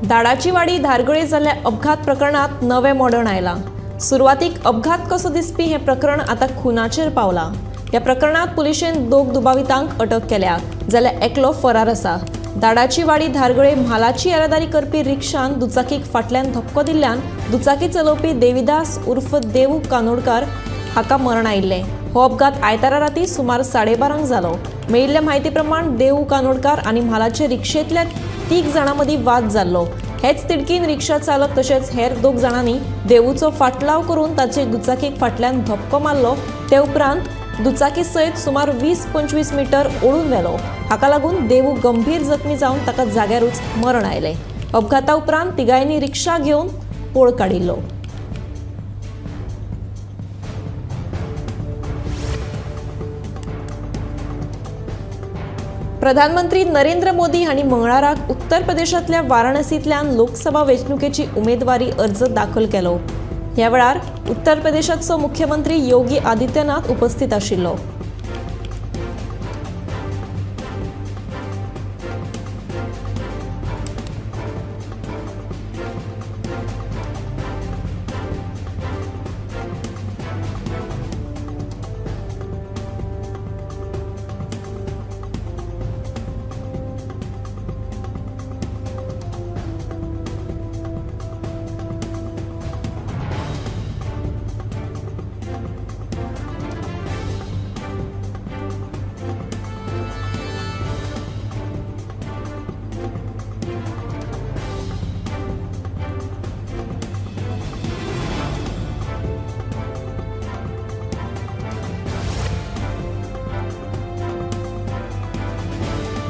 दाडाचीवाडी धारगळे जाल्ल्या अपघात प्रकरणात नवे मोडण आयलां. सुरवातीक अपघात कसो दिसपी हें प्रकरण आतां खुनाचेर पावलां. ह्या प्रकरणात पुलिशेन दोग दुबावितांक अटक केल्या, जाल्यार एकलो फरार आसा. दाडाचीवाडी धारगळे म्हालाची येरादारी करपी रिक्षान दुचाकीक फाटल्यान धपको दिल्ल्यान दुचाकी चलोवपी देविदास उर्फ देवू कानोडकार हाका मरण आयिल्लें. हो अपघात आयतारा राती सुमार 12:30 जालो. मेळिल्ले म्हायती प्रमाण देवू कानोडकार आनी म्हालाचे रिक्षेंतल्या 3 जाणां मदीं वाद जाल्लो. हेच तिडकीन रिक्षा चालक तशेंच हेर 2 जाणांनी देवूचो फाटलाव करून ताचे दुचाकीक फाटल्यान धपको मारलो. ते उपरांत दुचाकी सयत सुमार 20-25 मीटर ओडून व्हेलो. हाका लागून देवू गंभीर जखमी जावन ताका जाग्यारूच मरण आयलें. अपघाता उपरांत तिगांयनी रिक्षा घेवन पळ काडिल्लो. प्रधानमंत्री नरेंद्र मोदी हांणी मंगळाराक उत्तर प्रदेशांतल्या वाराणसींतल्यान लोकसभा वेंचणुकेची उमेदवारी अर्ज दाखल केलो. ह्या वेळार उत्तर प्रदेशाचो मुख्यमंत्री योगी आदित्यनाथ उपस्थित आशिल्लो.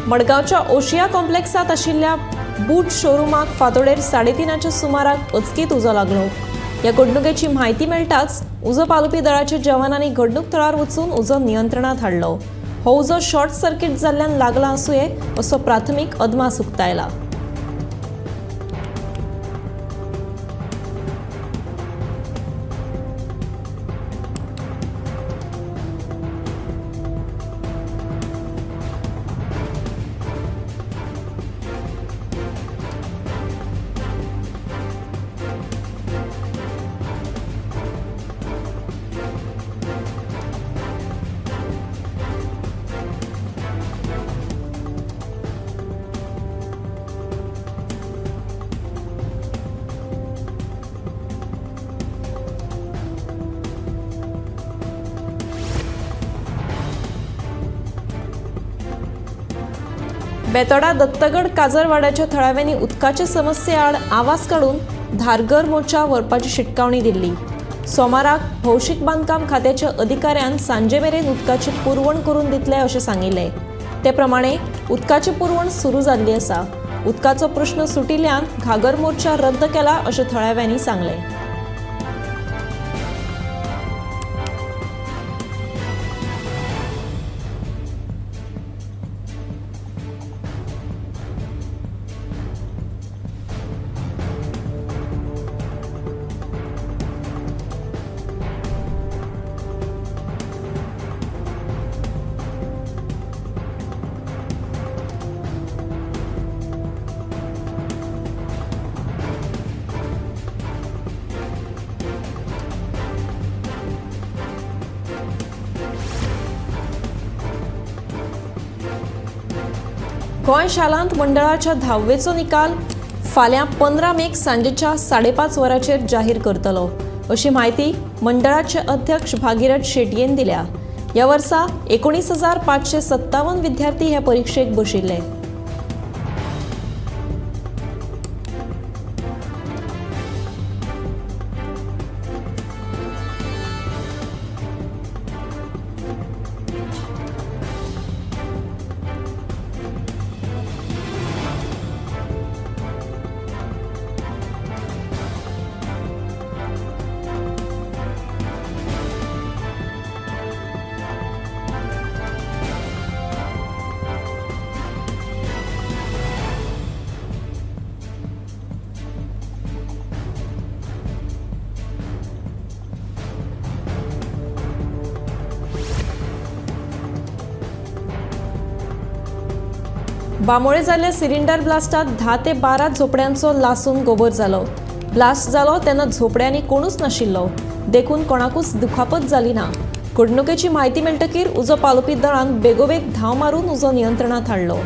मडगांवच्या ओशिया कॉम्प्लेक्सात आशिल्ल्या बूट शोरुमाक फांतोडेर 3:30 सुमाराक अचकीत उजो लागलो. ह्या घडणुकेची म्हायती मेळटाच उजो पालोवपी दळाच्या जवानांनी घडणूक थळार वचून उजो नियंत्रणात हाडलो. हो उजो शॉर्ट सर्किट जाल्ल्यान लागला आसुये असो प्राथमीक अदमास उक्तायला. बेतोडा दत्तगड काजरवाड्याच्या थळाव्यांनी उदकाचे समस्ये आड आवाज काडून धारगर मोर्चा व्हरपाची शिटकावणी दिल्ली. सोमाराक भौशीक बांदकाम खात्याच्या अधिकाऱ्यान सांजे मेरेन उदकाची पुरवण करून दितले अशें सांगिल्लें. ते प्रमाणे उदकाची पुरवण सुरू जाल्ली आसा. उदकाचो प्रश्न सुटिल्ल्यान घागर मोर्चा रद्द केला अशें थळाव्यांनी सांगलें. गोंय शालांत मंडळाच्या 10वेचो निकाल फाल्यां 15 मेक सांजेच्या 5:30 वरांचेर जाहीर करतलो अशी म्हायती मंडळाचे अध्यक्ष भागीरथ शेटयेन दिल्या. ह्या वर्सा 19,557 विद्यार्थी हे परिक्षेक बशिल्ले. बांबोळे जाल्ल्या सिलिंडर ब्लास्टात 10 ते 12 झोपड्यांचो लासून गोबर जालो। ब्लास्ट जालो तेन्ना झोपड्यांनी कोणूच नाशिल्लो, देखून कोणाकूच दुखापत जाली ना। घडणुकेची म्हायती मेळटकीर उजो पालोवपी दळान बेगोबेग धांव मारून उजो नियंत्रणांत हाडलो।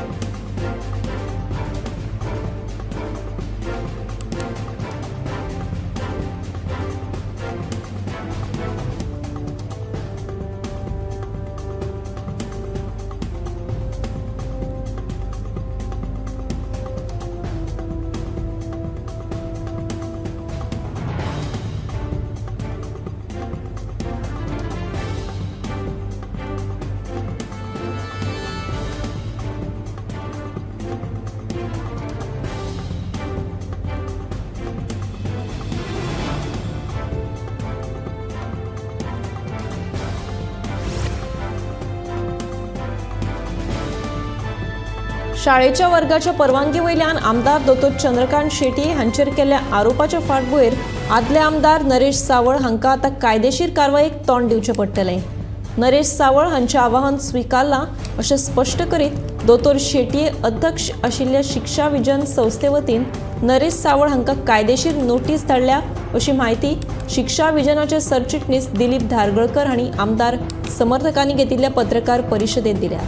शाळेच्या वर्गाच्या परवानगी वयल्यान आमदार दोतोर चंद्रकांत शेट्ये हांचेर केल्ल्या आरोपाच्या फाटभुंयेर आदले आमदार नरेश सावळ हांकां आतां कायदेशीर कारवायेक तोंड दिवचें पडटलें। नरेश सावळ हांचें आवाहन स्विकारलां अशें स्पश्ट करीत दोतोर शेट्ये अध्यक्ष आशिल्ल्या शिक्षा विजन संस्थे वतीन नरेश सावळ हांकां कायदेशीर नोटीस धाडल्या अशी म्हायती शिक्षा विजनाचे सरचिटणीस दिलीप धारगळकर हांणी आमदार समर्थकांनी घेतिल्ल्या पत्रकार परिशदेंत दिल्या।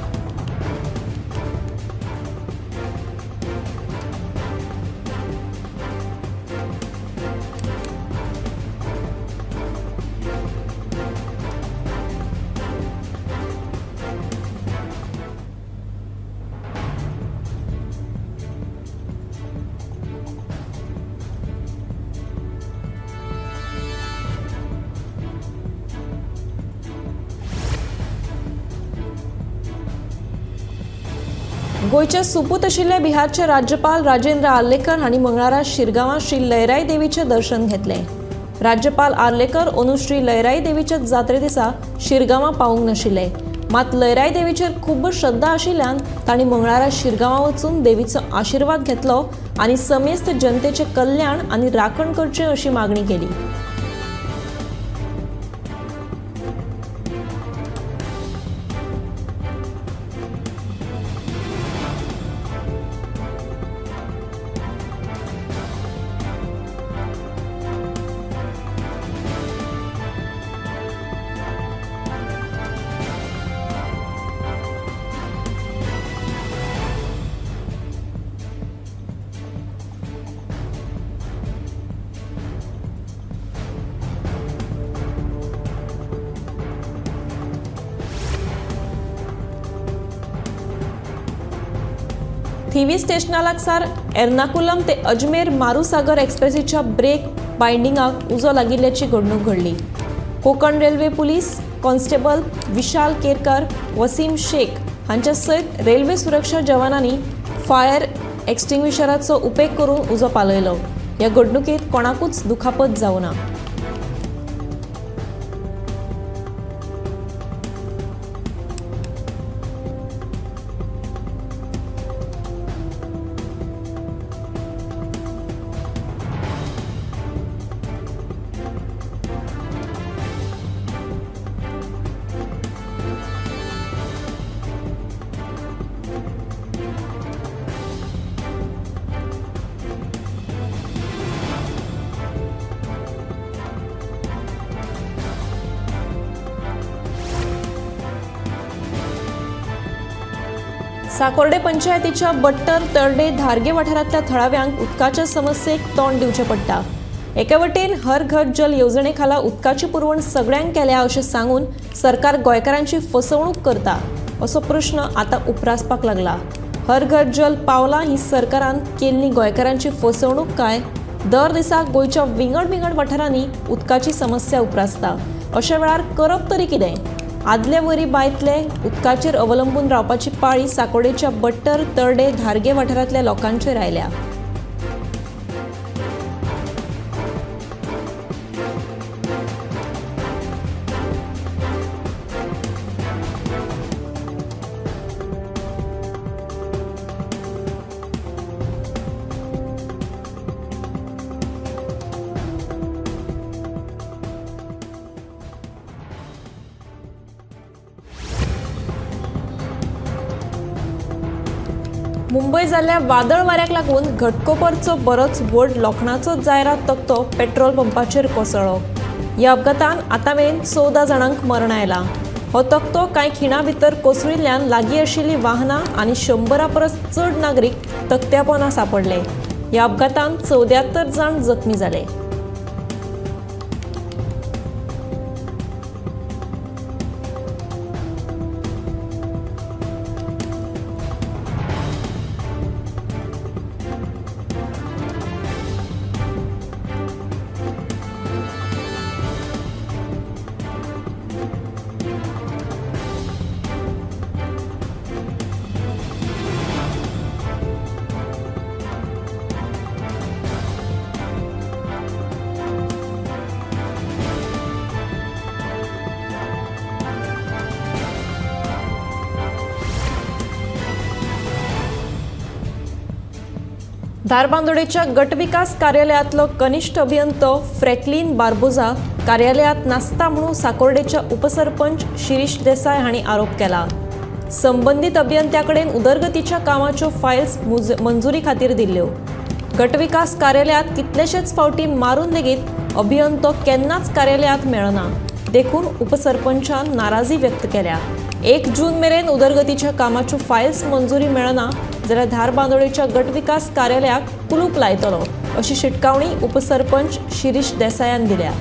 गोंयचे सुपूत आशिल्ले बिहारचे राज्यपाल राजेंद्र आर्लेकर हांणी मंगळारा शिरगांवां श्री लयराई देवीचें दर्शन घेतलें। राज्यपाल आर्लेकर अंदू श्री लयराई देवीच्या जात्रे दिसा शिरगांवां पावूंक नाशिल्ले, मात लयराई देवीचेर खूब श्रद्धा आशिल्ल्यान तांणी मंगळारा शिरगांवां वचून देवीचो आशिर्वाद घेतलो आनी समेस्त जनतेचें कल्याण आनी राखण करचें अशी मागणी केली। थिवी स्टेशना लागसार एर्नाकुलम ते अजमेर मारुसागर एक्सप्रेसीच्या ब्रेक बायंडिंगाक उजो लागिल्ल्याची घडणूक घडली। Konkan railway police constable Vishal Kerkar, Wasim Shaikh हांच्या सयत रेल्वे सुरक्षा जवानांनी फायर एक्स्टिंग्विशराचो उपेग करून उजो पालयलो। ह्या घडणुकेत कोणाकूच दुखापत जावना। साकोर्डे पंचायतीच्या बट्टर तरडे धारगे वाठारांतल्या थळाव्यांक उदकाच्या समस्येक तोंड दिवचें पडटा। एके वटेन हर घर जल येवजणे खाला उदकाची पुरवण सगळ्यांक केल्या अशें सांगून सरकार गोंयकारांची फसवणूक करता असो प्रश्न आतां उप्रासपाक लागला। हर घर जल पावलां ही सरकारान केल्ली गोंयकारांची फसवणूक काय? दर दिसा गोंयच्या विंगड विंगड वाठारांनी उदकाची समस्या उप्रासता। अशा वेळार करप तरी कितें? आदले वरी बांयतले उदकाचेर अवलंबून रावपाची पाळी साकोर्डेच्या बट्टर तरडे धारगे वाठारांतल्या लोकांचेर आयल्या। मुंबय जाल्ल्या वादळ वाऱ्याक लागून घटकोपरचो बरोच व्हड लोखणाचो जायरात तकटो पेट्रोल पंपाचेर कोसळ्ळो. ह्या अपघातान आतां मेरेन 14 जाणांक मरण आयलां. हो तकटो कांय खिणां भितर कोसळिल्ल्यान लागीं आशिल्लीं वाहनां आनी 100 परस चड नागरीक तकट्यापोना सांपडले. ह्या अपघातान 74 जाण जखमी जाले. धारबांदोडेच्या गटविकास कार्यालयातलो कनिष्ठ अभियंतो फ्रॅकलीन बार्बोजा कार्यालयात नासता म्हणून साकोर्डेच्या उपसरपंच शिरीष देसाय हांणी आरोप केला. संबंधित अभियंत्याकडेन उदरगतीच्या कामाच्यो फायल्स मंजुरी खातीर दिल्ल्यो. गटविकास कार्यालयात कितलेशेच फावटी मारून लेगीत अभियंतो केन्नाच कार्यालयात मेळना, देखून उपसरपंचान नाराजी व्यक्त केल्या. 1 जून मेरेन उदरगतीच्या कामाच्यो फायल्स मंजुरी मेळना जाल्यार धारबांदोडेच्या गटविकास कार्यालयाक कुलूप लायतलो अशी शिटकावणी उपसरपंच शिरीष देसायान दिल्या.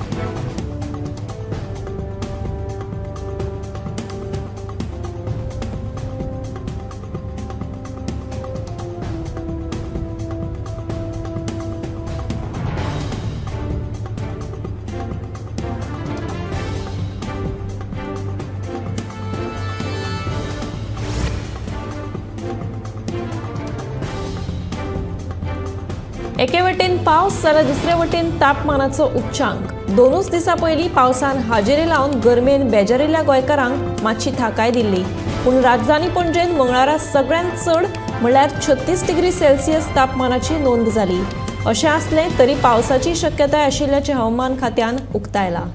एके वटेन पावस जाल्यार दुसरे वटेन तापमानाचो उच्चांक. 2 दिसां पयलीं पावसान हाजेरी लावन गरमेन बेजारिल्ल्या गोंयकारांक मातशी थाकाय दिल्ली. पूण राजधानी पणजेन मंगळारा सगळ्यांत चड म्हणल्यार 36 डिग्री सेल्सियस तापमानाची नोंद जाली. अशें आसलें तरी पावसाची शक्यताय आशिल्ल्याचें हवामान खात्यान उक्तायलां.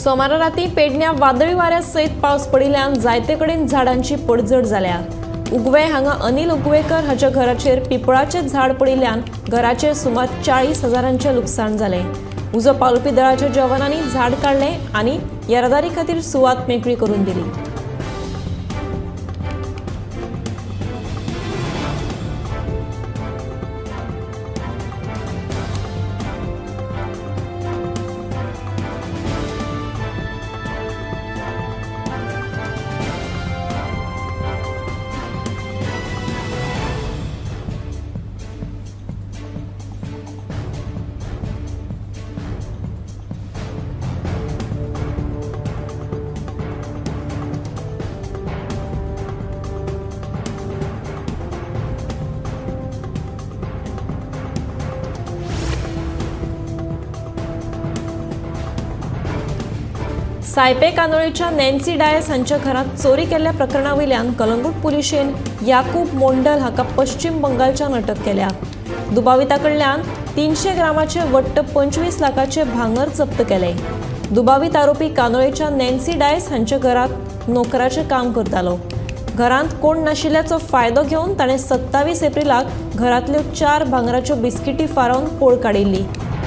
सोमारा राती पेडण्या वादळी वाऱ्या सयत पावस पडिल्ल्यान जायते कडेन झाडांची पडझड जाल्या. उगवे हांगा अनिल उगवेकर हाच्या घराचेर पिपळाचें झाड पडिल्ल्यान घराचेर सुमार 40 हजारांचें लुकसाण जालें. उजो पालोवपी दळाच्या जवानांनी झाड काडलें आनी येरादारी खातीर सुवात मेकळी करून दिली. सायपे कानोळीच्या नॅन्सी डायस हांच्या घरांत चोरी केल्ल्या प्रकरणा वयल्यान कलंगूट पुलिशेन याकूब मोंडल हाका पश्चिम बंगालच्यान अटक केल्या. दुबाविता कडल्यान 300 ग्रामाचे वट्ट 25 लाखाचे भांगर जप्त केले. दुबावीत आरोपी कानोळीच्या नॅन्सी डायस हांच्या घरांत नोकराचें काम करतालो. घरांत कोण नाशिल्ल्याचो फायदो घेवन ताणें 27 एप्रिलाक घरांतल्यो 4 भांगराच्यो बिस्किटी फारावन पोळ काडिल्ली.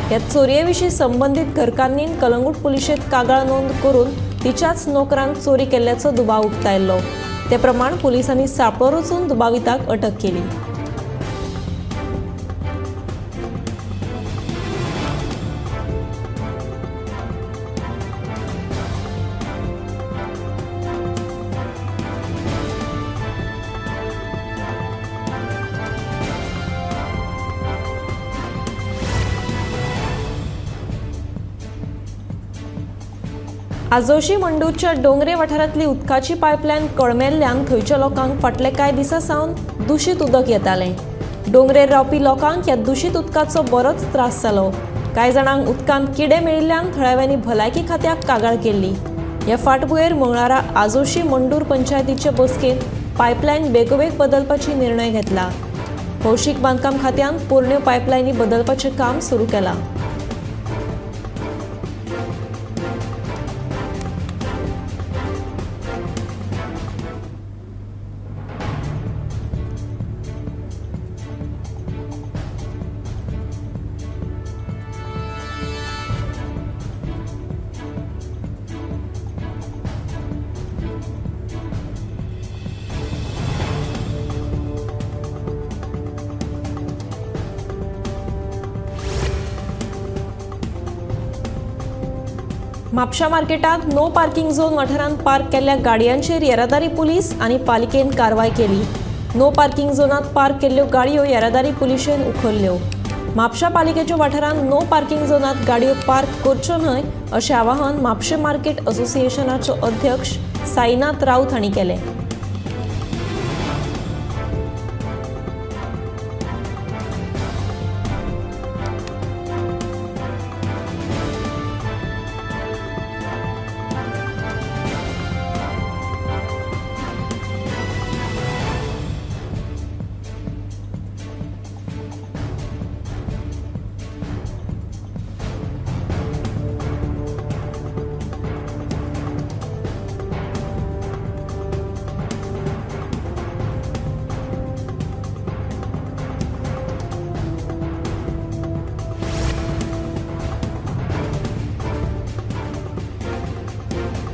ह्या चोरये विशीं संबंदीत घरकान्नीन कलंगूट पुलिशेंत कागाळ नोंद करून तिच्याच नोकरान चोरी केल्ल्याचो दुबाव उक्तायल्लो. ते प्रमाण पुलिसांनी सांपळो रचून दुबाविताक अटक केली. आजोशी मंडूरच्या डोंगरे वाठारांतली उदकाची पायपलायन कळमेल्ल्यान थंयच्या लोकांक फाटले कांय दिसां सावन दुशीत उदक येतालें। डोंगरेर रावपी लोकांक ह्या दुशीत उदकाचो बरोच त्रास जालो। कांय जाणांक उदकांत किडे मेळिल्ल्यान थळाव्यांनी भलायकी खात्याक कागाळ केल्ली। ह्या फाटभुंयेर मंगळारा आजोशी मंडूर पंचायतीचे बसकेंत पायपलायन बेगोबेग बदलपाची निर्णय घेतला। भौशीक बांदकाम खात्यान पोरण्यो पायपलायनी बदलपाचें काम सुरू केलां। म्हापशा मार्केटात नो पार्किंग झोन वाठारांत पार्क केल्ल्या गाडयांचेर येरादारी पुलीस आनी पालिकेन कारवाय केली। नो पार्किंग झोनात पार्क केल्ल्यो गाडयो येरादारी पुलिशेन उखल्ल्यो। म्हापशा पालिकेच्या वाठारांत नो पार्किंग झोनात गाडयो पार्क करच्यो न्हय अशें आवाहन म्हापशें मार्केट असोसिएशनाचो अध्यक्ष साईनाथ राऊत हांणी केलें।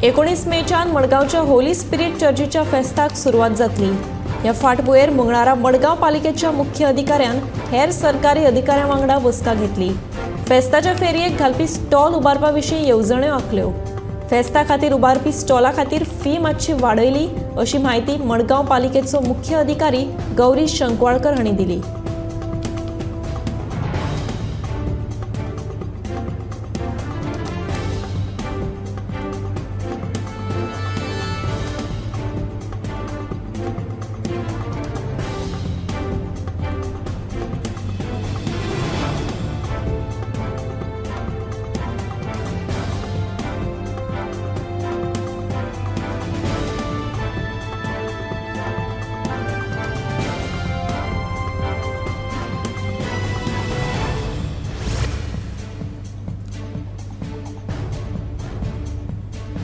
एकोणीस मेच्यान मडगांवच्या होली स्पिरीट चर्चीच्या फेस्ताक सुरवात जातली। ह्या फाटभुंयेर मंगळारा मडगांव पालिकेच्या मुख्य अधिकाऱ्यान हेर सरकारी अधिकाऱ्यां वांगडा बसका घेतली। फेस्ताच्या फेरयेक घालपी स्टॉल उबारपा विशीं येवजण्यो आंखल्यो। फेस्ता खातीर उबारपी स्टॉला खातीर फी मातशी वाडयली अशी म्हायती मडगांव पालिकेचो मुख्य अधिकारी गौरी शंकवाळकर हांणी दिली।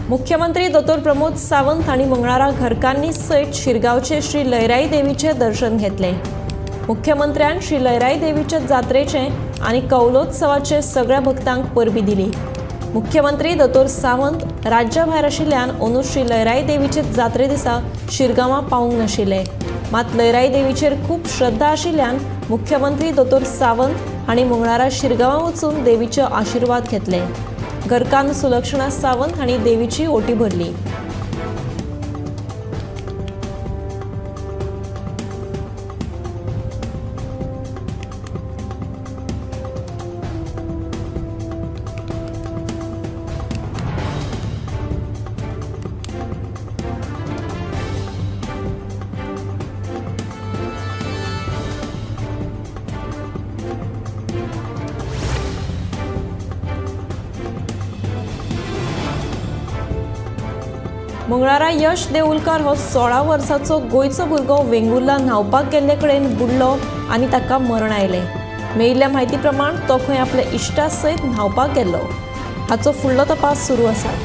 मुख्यमंत्री दोतोर प्रमोद सावंत हांणी मंगळारा घरकान्नी सयत शिरगांवचे श्री लयराई देवीचें दर्शन घेतलें। मुख्यमंत्र्यान श्री लयराई देवीचे जात्रेचें आनी कौलोत्सवाचे सगळ्या भक्तांक परबी दिली। मुख्यमंत्री दोतोर सावंत राज्या भायर आशिल्ल्यान अंदू श्री लयराई देवीचे जात्रे दिसा शिरगांवां पावूंक नाशिल्ले। मात लयराई देवीचेर खूब श्रद्धा आशिल्ल्यान मुख्यमंत्री दोतोर सावंत हांणी मंगळारा शिरगांवां वचून देवीचे आशिर्वाद घेतले। घरकान्न सुलक्षणा सावंत हांणी देवीची ओटी भरली। मंगळारा यश देऊलकार हो 16 वर्साचो गोंयचो भुरगो वेंगुर्ला न्हांवपाक गेल्ले कडेन बुडलो आनी ताका मरण आयलें। मेळिल्ल्या म्हायती प्रमाण तो खंय आपल्या इश्टा सयत न्हांवपाक गेल्लो। हाचो फुडलो तपास सुरू आसा।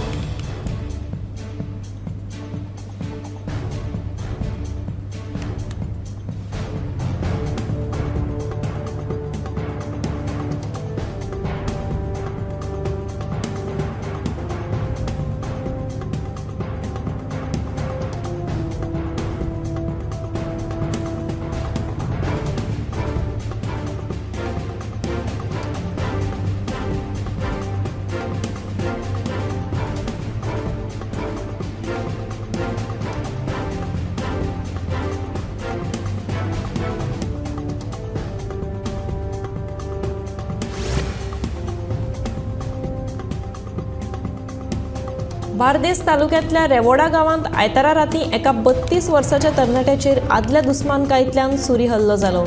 बार्देस तालुक्यांतल्या रेवोडा गांवांत आयतारा राती एका 32 वर्साच्या तरणाट्याचेर आदल्या दुस्मानकायेंतल्यान सुरी हल्लो जालो.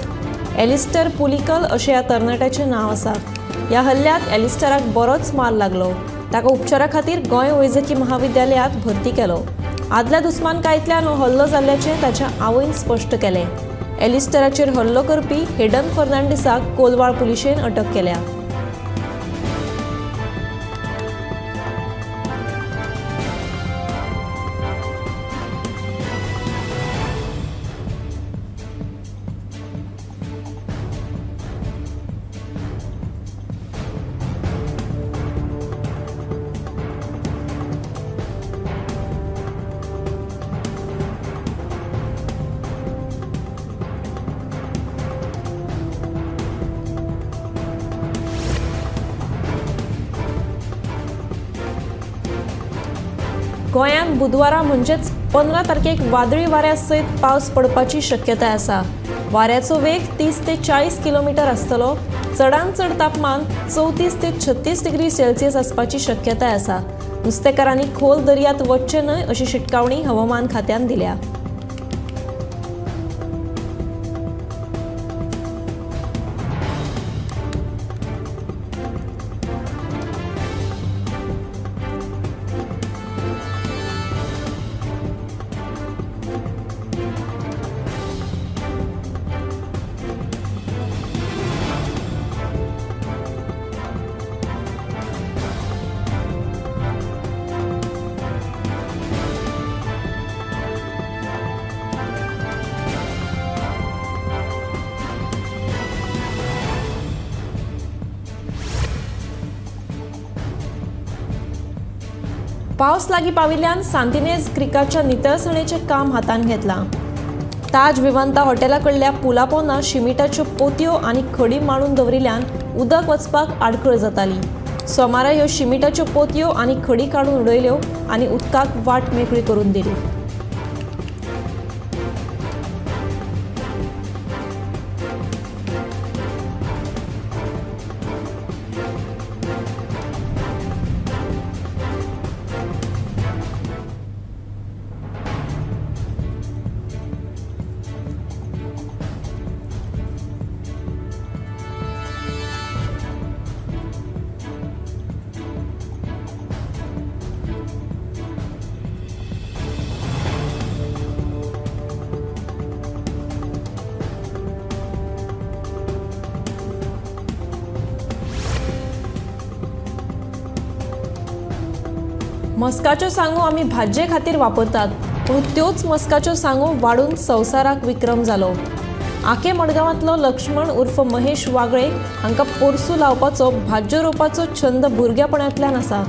एलिस्टर पुलिकल अशें ह्या तरणाट्याचें नांव आसा. ह्या हल्ल्यांत एलिस्टराक बरोच मार लागलो. ताका उपचारा खातीर गोंय वैजकी महाविद्यालयांत भरती केलो. आदल्या दुस्मानकायेंतल्यान हो हल्लो जाल्ल्याचें ताच्या आवयन स्पश्ट केलें. एलिस्टराचेर हल्लो करपी हेडन फर्नांडीसाक कोलवाळ पुलिशेन अटक केल्या. गोंयांत बुधवारा म्हणजेच 15 तारखेक वादळी वाऱ्या सयत पावस पडपाची शक्यताय आसा. वाऱ्याचो वेग 30 ते 40 किलोमिटर आसतलो. चडांत चड तापमान 34 ते 36 डिग्री सेल्सियस आसपाची शक्यताय आसा. नुस्तेकारांनी खोल दर्यांत वचचें न्हय अशी शिटकावणी हवामान खात्यान दिल्या. पावस लागीं पाविल्ल्यान सांतिनेज क्रिकाच्या नितळसणेचें काम हातांत घेतलां. ताज विवांता हॉटेला कडल्या पुलापोना शिमिटाच्यो पोतयो आनी खडी मांडून दवरिल्ल्यान उदक वचपाक आडखळ जाताली. सोमारा ह्यो शिमिटाच्यो पोतयो आनी खडी काडून उडयल्यो आनी उदकाक वाट मेकळी करून दिली. मस्काच्यो सांगो आमी भाजये खातीर वापरतात, पूण त्योच मस्काच्यो सांगो वाडून संवसाराक विक्रम जालो. आके मडगांवांतलो लक्ष्मण उर्फ महेश वागळे हांकां पोरसूं लावपाचो भाजयो रोवपाचो छंद भुरगेपणांतल्यान आसा.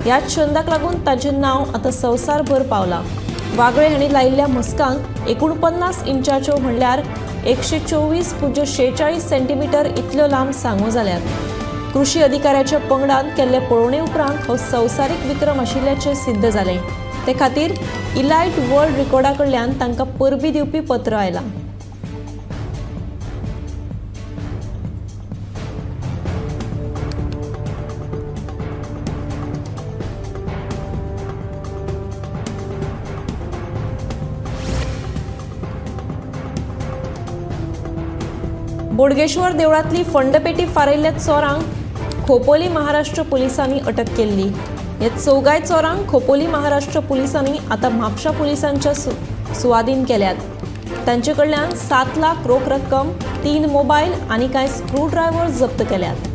ह्या छंदाक लागून ताचें नांव आतां संवसारभर पावलां. वागळे हांणी लायिल्ल्या मस्कांक 49 इंचाच्यो म्हणल्यार 124.46 सेंटीमिटर इतल्यो लांब सांगो जाल्यात. कृषी अधिकाऱ्याच्या पंगडान केल्ले पळोवणे उपरांत हो संवसारीक विक्रम आशिल्ल्याचें सिद्ध जालें. ते खातीर इलायट वर्ल्ड रिकॉर्डा कडल्यान तांकां परबी दिवपी पत्र आयलां. बोडगेश्वर देवळांतली फंडपेटी फारयल्ल्या चोरांक खोपोली महाराष्ट्र पुलिसांनी अटक केल्ली. ह्या चौगाय चोरांक खोपोली महाराष्ट्र पुलिसांनी आतां म्हापशा पुलिसांच्या सुवादीन केल्यात. तांचे कडल्यान 7 लाख रोख रक्कम, 3 मोबायल आनी कांय स्क्रू ड्रायव्हर जप्त केल्यात.